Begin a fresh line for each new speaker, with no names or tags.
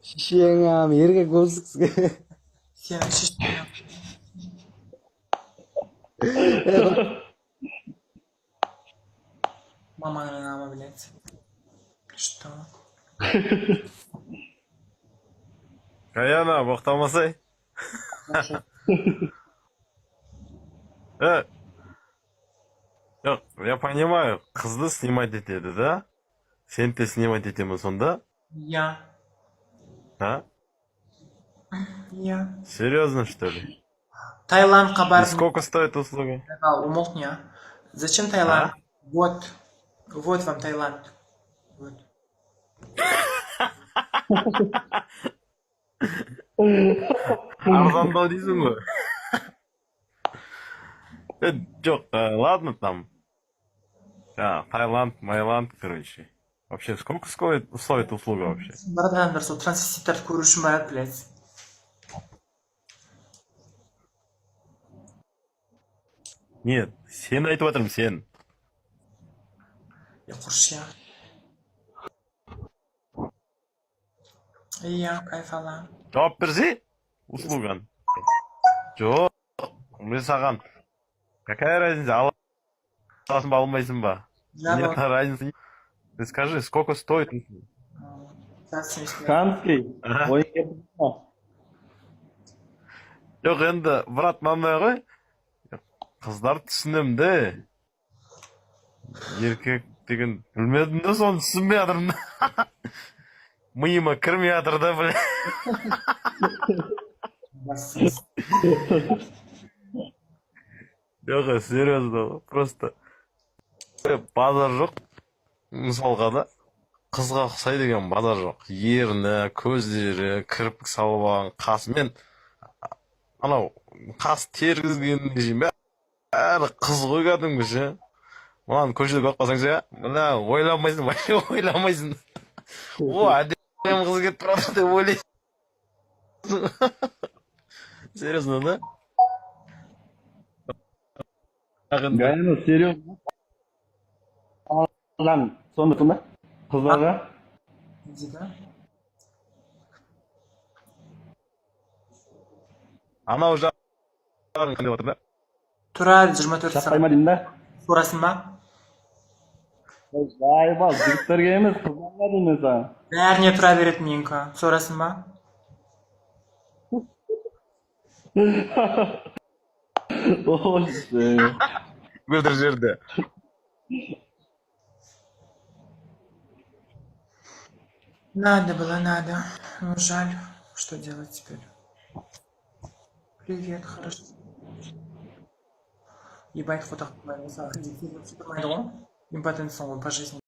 Шешең еркек болсын.
Сенің шешең.
Е,
Маманың мама, блядь. Что?
Гаяна, боқтамасай. Жоқ, я понимаю, қызды снимать етеді да? Сені де снимать етемін сонда?
Я.
А?
Я.
Серьезно, что ли?
Таиландқа
И
бардым.
сколько стоит услуга?
Давай, умолкни, а. Зачем Таиланд?
А?
Вот. Вот вам Таиланд. Вот.
Арзандау дейсің ғой. Жоқ, ладно там. А, Таиланд, Майланд, короче. Вообще, сколько стоит услуга вообще?
Барады адамдар сол трансвеститтерді көру үшін барады, блядь.
Нет, сен айтып жатырмын, сен.
Я құршы, я. Иә, кайф аламын.
Жауап берсе, услуганы. Жоқ, мен саған. Какая разница, аласың ба, алмайсың ба?
Жабық.
Нет разницы. Ты скажи, сколько стоит услуга?
70.
Ханский.
Ага.
Ойын кетті ма?
Жоқ, енді, брат, мынандай ғой. Қыздар түсінемін де. Еркек деген білмедім де, соны түсінбей жатырмын да. Миыма кірмей жатыр да, бля.
Бассыз.
Жоқ, серьезно, просто базар жоқ. Мысалға да, қызға ұқсай деген базар жоқ. Ерні, көздері, кірпік салып алған қасы мен анау қас тергізгеніне шейін бәрі қыз ғой кәдімгі ше. Мынаны көшеде көріп қалсаң ше, мына ойламайсың, вообще ойламайсың. О, әдемі қыз кетіп бара жатыр деп ойлайсың. Серьезно, да? Бірақ енді
Гаяна, серьезно? Алған сонда сонда қыздарға
Не дейді?
Анау жағын деп отыр да.
Тұрады 24
жақпай
сағат.
Ма деймін да.
Сорасың ба?
Заебал, жігіттерге емес, қыздарға деймін мен саған.
Бәріне тұра береді менікі. Сорасың ба?
Ой.
Өлтіріп жіберді.
Надо было, надо. Ну, жаль. Что делать теперь? Привет, хорошо. Ебать, қотақ тұрмайды ғой. Импотентсің ғой по жизни.